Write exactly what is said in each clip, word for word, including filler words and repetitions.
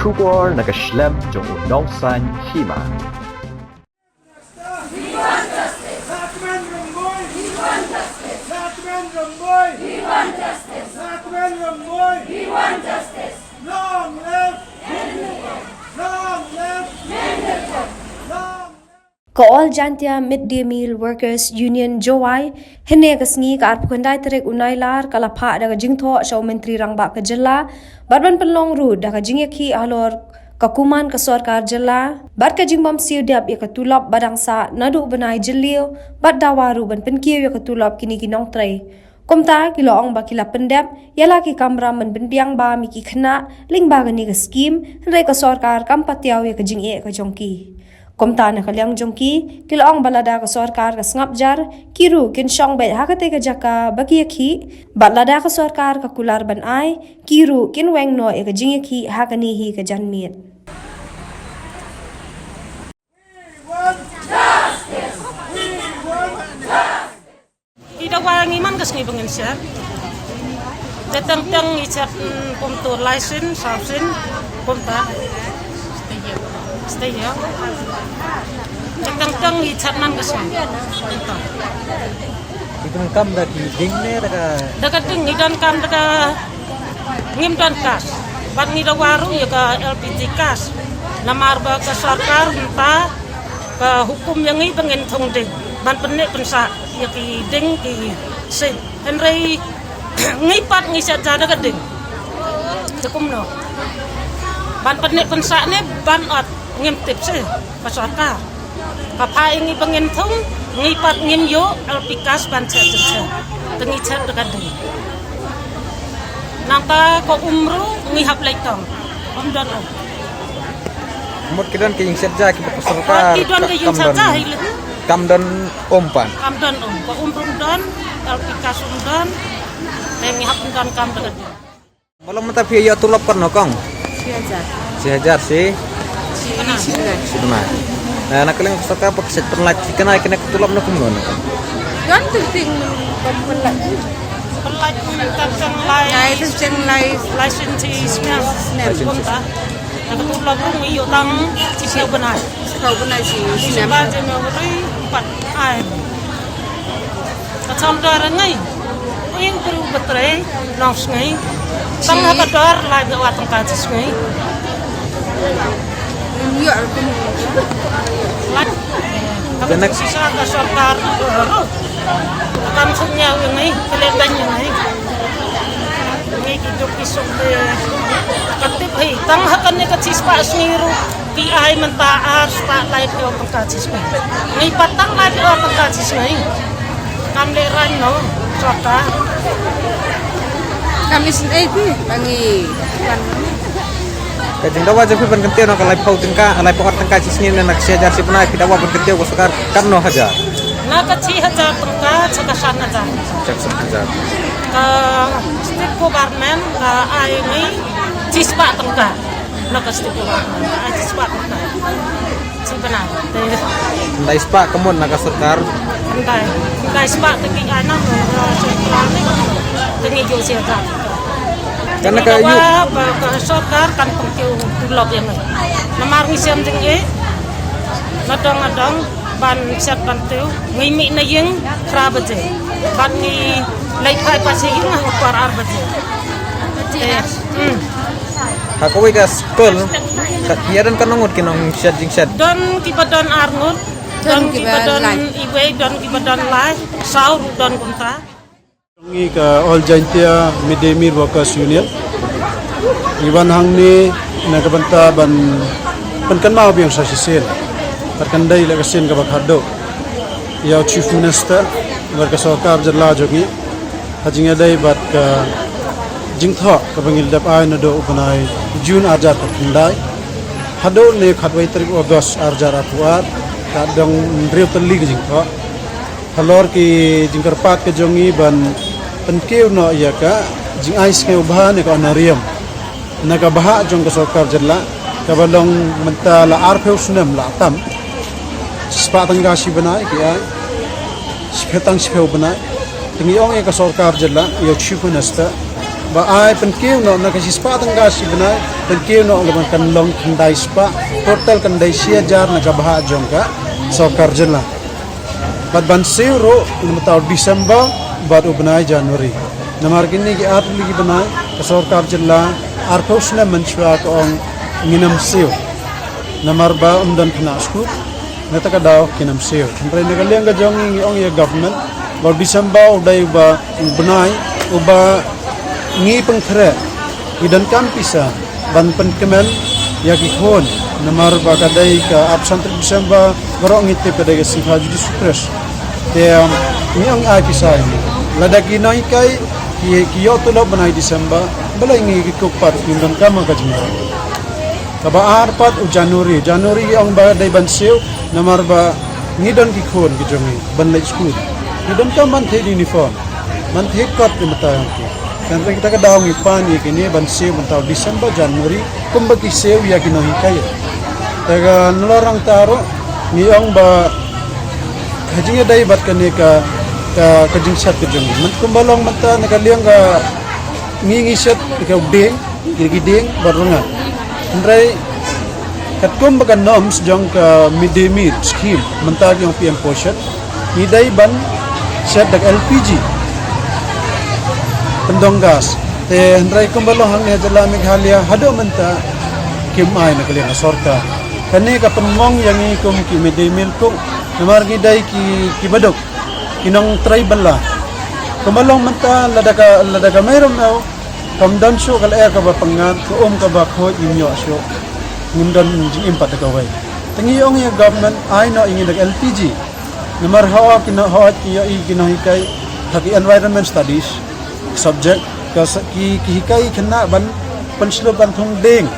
Khubor na ka shlem jong u nongsan hima. Long live! Long live! Long live! Ka All Jaintia Mid Day Meal Workers Union Jowai, hynne ka sngi ka arphew khyndai tarik u Nailar ka la phah da ka jingthoh sha u Myntri Rangbah ka jylla, bad ban pynlong ruh da ka jingïakhih halor ka kuman ka sorkar jylla, bad ka jingbym siew dep ïa ka tulop ba dang sah naduh u bnai Jylliew, bad dawa ruh ban pynkiew ïa ka tulop kine ki nongtrei. Kumta ki la ong ba ki la pyndep ïa la ki kamram ban pynbiang bam ïa ki khynnah lyngba kane ka skim, hynrei ka sorkar kam patiaw ïa ka jingeh ka jong ki. Kumta na ka liang jong ki, ki la ong ba lada ka sorkar ka sngap jar, ki ruh kin shong beit ha katei ka jaka ba ki ïakhih, bad lada ka sorkar ka kular ban ai, ki ruh kin weng noh ïa ka jingïakhih ha kane hi ka janmiet. Ki dawa ngi man ka sngi ba ngin shet. Te teng teng ngi shet, mm, kumto lai sien, saw sien, kumta. Stay here. Te teng teng ngi shet man ka sngi. Kumta. Ki donkam da ki ding ne da ka. Da ka ding, ngi donkam da ka, ngim don cash. Bad ngi dawa ruh ïa ka L P G cash. Namar ba ka sorkar mynta ka hukum ïa ngi ba ngin thung ding ban pynneh pynsah ïa ki ding ki sien. Hynrei ngi pat ngi shet ja da ka ding. Te kumno ban pynneh pynsah ne ban ot, ngim tip seh ka sorkar. Ka phah ïa ngi ba ngin thung, ngi pat ngim ïoh L P cash ban shet shet. Te ngi shet da ka ding. Nangta ka um ruh ngi hap leit tong. Ym don um. Mut ki don ki ïing shet ja kiba ka sorkar. Ki don ka ïing shet ja hi leh. Kam don um pat. Kam don um. Ka um ruh ym don, L P cash um don. Te ngi hap ym don kam da ka ding. Malu mynta phi ïoh tulop katno kong? Shi hajar. Shi hajar shi? Shi bnai. Shi bnai. Na, na ka liang ka sorkar ba ka shet pynlait ïa kane, kane ka tulop ne kumno ne? Don teng teng ban pynlait. Pynlait teng teng lai. Lai teng teng lai. Lai sien shi snem. Snem. Kumta. Na ka tulop ruh ngi ïoh tang shiphew bnai. Shiphew bnai shi snem. Shiphew bnai shi snem. Pat ai. Ka cham dor ngai. Ui, u briew ba trei, long sngi. Tang ha ka dor, lai bha wat tang ka chi sngi. Ïa, kum. Lai. Ka nak sisa ka sorkar, ruh. Kam sum ïa ngai, ka le ban ïa ngai. Ngai ki duk ki suk de. Ka tip hi, tang ha kane ka chi spah sngi ruh. Ki ai mynta ar spah laiphew tyngka chi sngi. Ngi pat tang laiphew tyngka chi sngi. Kam leh rang noh sorkar. Kam isynei phi ba ngi kan. Ka jingdawa jong phi ban kyntiew na ka laiphew tyngka, laiphew tyngka chi sngi ne na ka shi hajar shi bnai, phi dawa ban kyntiew ka sorkar katno hajar? Na ka shi hajar tyngka, sha ka san hajar. Sha ka san hajar. Ka state government ka ai ngi shi spah tyngka. Na ka state government, ai shi spah ka. Shi bnai. Te. Khyndai spah ka mut na ka sorkar. Khyndai. Khyndai spah te ki ai na ka sorkar ne. Te ngi ïoh shi hajar. Kan ka ïoh. Ba ka sorkar kan pynkiew tulop ïa ngi. Namar ngi shem jingeh. Na dong na dong. Ban shet ban tiew, ngi mih na ïing phra baje. Bad ngi leit phai pat sha ïing ha u por ar baje. Te, hmm. Ha kawei ka skul, ka, ïa don katno ngut ki nongshet jingshet? Don kiba don ar ngut, don kiba don iwei, don kiba don lai, saw ruh don kumta. Ngi ka All Jaintia Midday Meal Workers Union. Ngi wan hangne na ka bynta ban pynkynmaw biang sa shisien. Bad kan dei la ka sien kaba khadduh ïa u Chief Minister bad ka sorkar jylla jong ngi ha jingïadei bad ka jingthoh kaba ngi la dep ai naduh u bnai June arhajar khatkhyndai haduh ne khatwei tarik August arhajar arphew ar. Ka dang hynriew tylli ka jingthoh. Halor ki jingkyrpad ka jong ngi ban pynkiew noh ïa ka jingai sngewbha ne ka honorarium na ka bhah jong ka sorkar jylla kaba long mynta la arphew snem la tam. Shispah tyngka shi bnai ki ai. Shiphew tang shiphew bnai. Te ngi ong ïa ka sorkar jylla, ïa u Chief Minister, Ba ai pynkiew noh na ka shispah tyngka shi bnai, pynkiew noh lada kan long khyndai spah, total kan dei shi hajar na ka bhah jong ka sorkar jylla. Bad ban siew ruh na mynta u December bad u bnai January. Namar kine ki ar tylli ki bnai ka sorkar jylla arphew snem mynshuwa ka ong ngin ym siew. Namar ba ym don khynnah skul, na kata ka daw kin ym siew. Hynrei na ka liang ka jong ngi ngi ong ïa government ba u December u dei uba u bnai uba ngi pynkhreh, ngi donkam pisa ban pynkmen ïa ki khun. Namar ba ka dei ka arphew san tarik December, baroh ngi tip ka dei ka sngi ha Jisu Khrist. Te, um, ngi ong ai pisa ïa ngi. Lada ki nonghikai ki, ki ïoh tulop bnai December, balei ngi ki kup pat ngim donkam ka jingïoh. Kaba ar pat u January. January ngi ong ba dei ban siew, namar ba ngi don ki khun ki jong ngi ban leit skul. Ngi donkam ban thied uniform, ban thied kot ïa mynta ïa ki. Kan ring kita ka daw ngi pan ïa kine ban siew mynta u December, January, kumba ki siew ïa ki nonghikai. Te ka nalor nangta ruh ngi ong ba ka jingïadei bad kane ka, ka, ka jingshet ka jong ngi. Myn-, kumba long mynta na ka liang ka ngi ngi shet ka u dieng, ki dieng bad rngat. Hynrei katkum ba ka norms jong ka midday meal scheme mynta ki ong P M Poshan, ngi dei ban shet da ka L P G, pyndong gas. Te hynrei kumba long hangne ha jylla Meghalaya haduh mynta kim ai na ka liang ka sorkar. Kane ka pynmong ïa ngi kum ki midday meal cook, namar ngi dei ki, ki baduk, ki nongtrei bylla. Kumba long mynta lada ka, lada ka mei rymmew kam don shuh ka lyer kaba pyngngad, ka um kaba khuid ngim ïoh shuh. Ngim don jingim pat da kawei. Te ngi ong ïa government ai noh ïa ngi da ka L P G. Namar hooid ki nong, hooid ki ïohi ki nonghikai ha ki environment studies subject, ka sa-, ki, ki hikai khynnah ban pynshlur ban thung dieng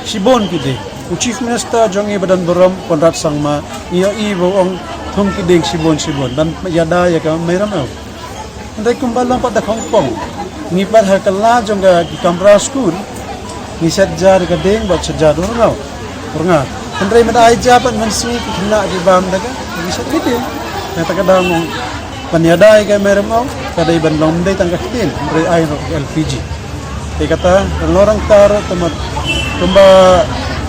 shibun ki dieng. U Chief Minister jong ngi ba don burom, Conrad Sangma, ngi ïohi ba u ong thung ki dieng shibun shibun ban ïada ïa ka mei rymmew. Hynrei kumba long pat da khongpong, ngi pat ha kylla jong ka, ki kamra skul, ngi shet ja da ka dieng bad shet ja da u rngaw, u rngat. Hynrei mynta ai ja pat mynsngi ki khynnah ki bam da ka, ngi shet ki dieng. Na kata ka daw ngi ong ban ïada ïa ka mei rymmew ka dei ban long, ym dei tang ka ktien, hynrei ai ruh ka L P G. Te kata, nalor nangta ruh, te mat, kumba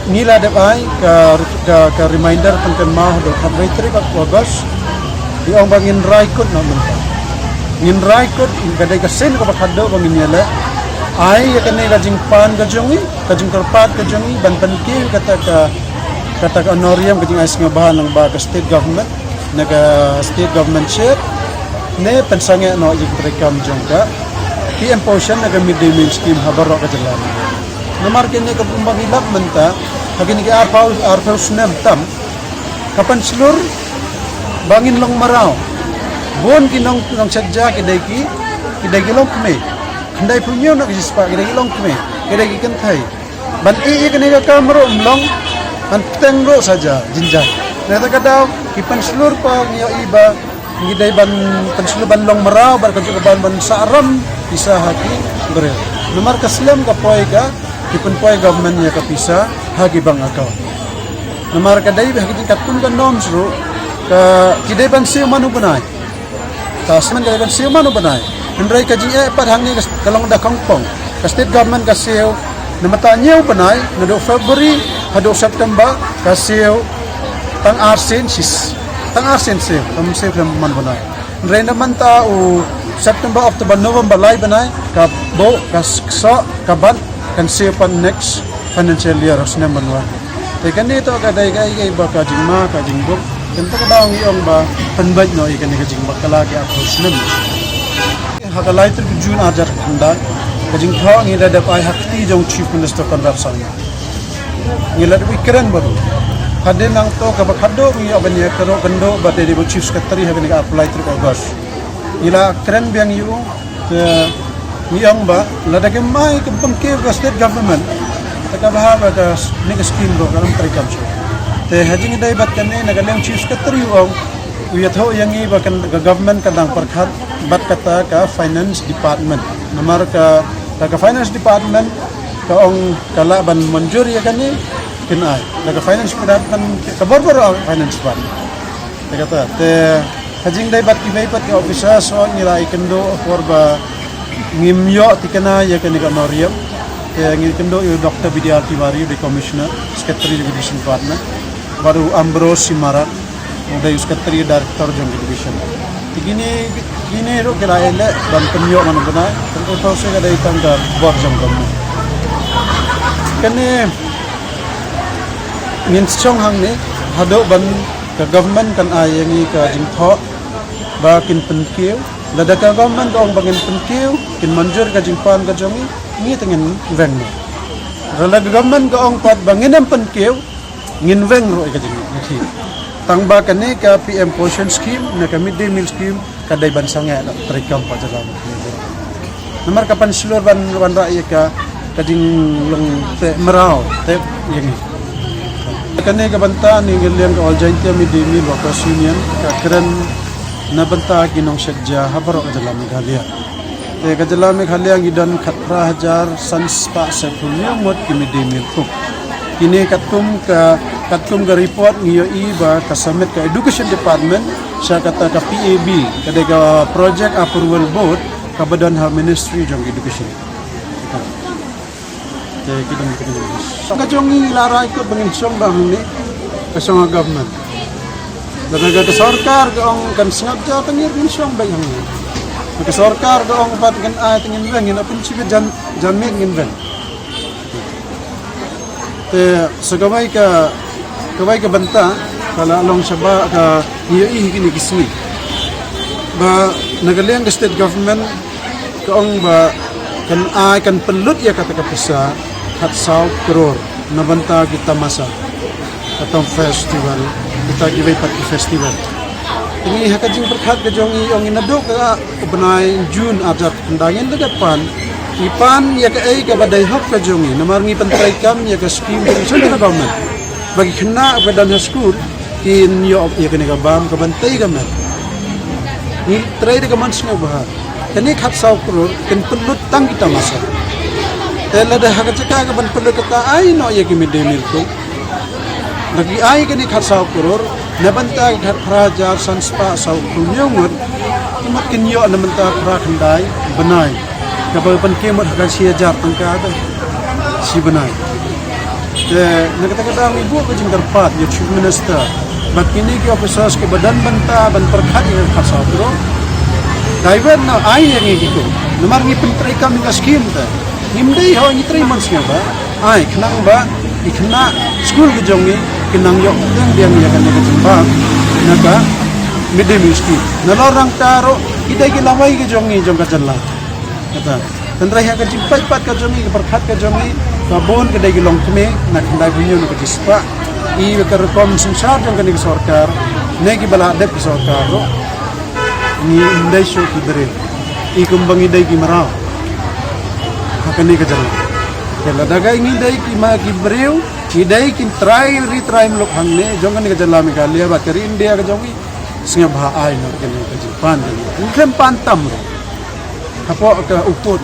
ngi la dep ai ka, ka, ka reminder pynkynmaw haduh khatrei tarik August. Ngi ong ba ngin rai kut na mynta. Ngin rai kut, ka dei ka sien kaba khadduh ba ngin ïaleh. Ai ïa kane ka jingpan ka jong ngi, ka jingkyrpad ka jong ngi ban pynkiew kata ka, kata ka honorarium, ka jingai sngewbha lyngba ka state government, na ka state government share, ne pynsangeh noh ïa ki treikam jong ka P M Poshan na ka midday meal scheme ha baroh ka jylla. Namar kine ka, kumba ngi lap mynta, ha kine ki arphew, arphew snem tam ka pynshlur ba ngin long mraw. Bun ki nong, nongshet ja ki dei ki, ki dei ki longkmie. Khyndai phew hynñiew na ka shispah ki dei ki longkmie, ki dei ki kynthei. Ban ïeh ïa kane ka kam ruh ym long, ban bteng ruh sa ja, jynjar. Na kata ka daw ki pynshlur pat, ngi ïohi ba ngi dei ban pynshlur ban long mraw bad kajuh ka ban, ban sah ram pisa ha ki briew. Namar ka slem ka poi ka, ki pynpoi government ïa ka pisa ha ki bank account. Namar ka dei ba ha ki jingkatkum ka norms ruh, ka, ki dei ban siew man u bnai. Ka snem ka dei ban siew man u bnai. Hynrei ka jingeh pat hangne ka, ka long da khongpong. Ka state government ka siew na mynta hynñiew bnai, naduh February haduh September, ka siew tang arsien sis, tang arsien siew, kam siew khlem man u bnai. Hynrei na mynta u September, October, November, lai bnai, ka buh, ka s-, ksoh, ka bat, kan siew pat next financial year, snem ban wan. Te kane to ka dei kaei kaei ba ka jingma, ka jingbuk. Te kata ka daw ngi ong ba pynbeit noh ïa kane ka jingbakla ki arphew snem. Ha ka lai tarik June arhajar khyndai, ka jingthoh ngi la dep ai ha kti jong Chief Minister Conrad Sangma. Ngi la dep kren bad u. Hadien nangta kaba khadduh ngi ïoh ban ïakynduh bad u Chief Secretary ha kane ka arphew lai tarik August. Ngi la kren biang ïa u, te ngi ong ba lada kim ai, kim pynkiew ka state government, te kaba ha ba kane ka scheme ruh kan ym treikam shuh. Te ha jingïadei bad kane, na ka liang Chief Secretary u ong, u ïathuh ïa ngi ba kan, ka government ka dang pyrkhat bad kata ka finance department. Namar ka, ka, ka finance department ka ong ka lah ban mynjur ïa kane, kin ai. Ka, ka finance department, ka bor bor finance department. Te kata, te ha jingïadei bad kiwei pat ki officers, ngi la ïakynduh por ba Ngim ïoh thikna ïa kane ka nongrim. Te ngi kynduh ïa u Doctor B D R Tiwari, u dei Commissioner, Secretary Education Department, bad u Ambrose Simarat, u dei u Secretary Director jong Education. Te kine, kine ruh ki la ïaleh ban pynïoh man u bnai, tang ka process ka dei tang ka bor jong government. Kane ngin shong hangne haduh ban ka government kan ai ïa ngi ka jingthoh ba kin pynkiew. Lada ka government ka ong ba ngin pynkiew, kin mynjur ka jingpan ka jong ngi, ngi te ngin weng noh. Lada ka government ka ong pat ba ngin ym pynkiew, ngin weng ruh ïa ka jingkiew. Tang ba kane ka P M Poshan Scheme ne ka Mid Day Meal Scheme ka dei ban sangeh da ka treikam ka jylla. Namar ka pan shlur ban wanrah ïa ka, ka jinglong teh mraw teh ïa ngi. Kane ka bynta ngi, ka liang ka All Jaintia Mid Day Meal Workers Union ka kren na bynta ki nongshad jia ha baroh ka jylla Meghalaya. Te ka jylla Meghalaya ngi don khatphra hajar san spah sanphew hynñiew ngut ki mid day meal cook. Kine katkum ka, katkum ka report ngi ïohi ba ka submit ka Education Department sha kata ka P A B, ka dei ka Project Approval Board, kaba don ha Ministry jong Education. Te ki don, ki don. Ka jong ngi la rai kut ba ngin shong ba hangne, ka shong ha government. Lada ka sorkar ka ong kan sngap ja, te ngin shong ba hangne. Ka sorkar ka ong pat kan ai, te ngin weng, ngin ap, ngin shu jan, jan miet ngin weng. Te sa kawei ka, kawei ka bynta ka la long shabar ka ngi ïohi hi kine ki sngi ba na ka liang ka state government ka ong ba kan ai, kan pynlut ïa kata ka pisa khatsaw klur na bynta ki tamasa, kata festival, kita kiwei pat ki festival. Te ngi ha ka jingpyrkhat ka jong ngi, ong ngi naduh ka u bnai June arhajar khyndai ngin da dep pan. Ngi pan ïa kaei kaba dei hok ka jong ngi, namar ngi pyntreikam ïa ka scheme jong ka central government ba ki khynnah ba don ha skul kin ïoh ïa kane ka bam kaban tei ka met. Ngi trei da ka mon sngewbha. Kane khatsaw klur kin pynlut tang ki tamasa. Te lada ha ka jaka kaban pynlut kata, ai noh ïa ki mid day meal cook. Lada ki ai kane khatsaw klur na bynta ki khatphra hajar san spah sanphew hynñiew ngut, ki mut kin ïoh na bynta phra khyndai bnai, kaba pynkiew mut ha ka shi hajar tyngka te shi bnai. Te na kata ka daw ngi buh ka jingkyrpad ïa u Chief Minister bad kine ki officers kiba don bynta ban pyrkhat ïa ka khatsaw klur, dei ban ai ïa ngi ki kum, namar ngi pyntreikam ïa ka scheme te. Ngim dei hok, ngi trei mon sngewbha. Ai, khnang ba ki khynnah skul ki jong ngi kin nang ïoh pdiang biang ïa kane ka jingbam na ka mid day meal scheme. Nalor nangta ruh ki dei ki lawei ki jong ngi jong ka jylla. Kata, hynrei ha ka jingpeit pat ka jong ngi, ka pyrkhat ka jong ngi, ka bun ka dei ki longkmie na ka khyndai phew hynñiew na ka jispah. I ka rukom synshar jong kane ka sorkar ne kiba la dep ka sorkar ruh, ngim dei shuh ki briew. I kumba ngi dei ki mraw ha kane ka jylla. Te lada ka ngi dei ki ma ki briew, ngi dei ki trai ri trai muluk hangne jong kane ka jylla Meghalaya bad ka ri India ka jong ngi, sngewbha ai noh kane ka jingpan jong ngi. Ngi khlem pan tam ruh hapoh ka u pud.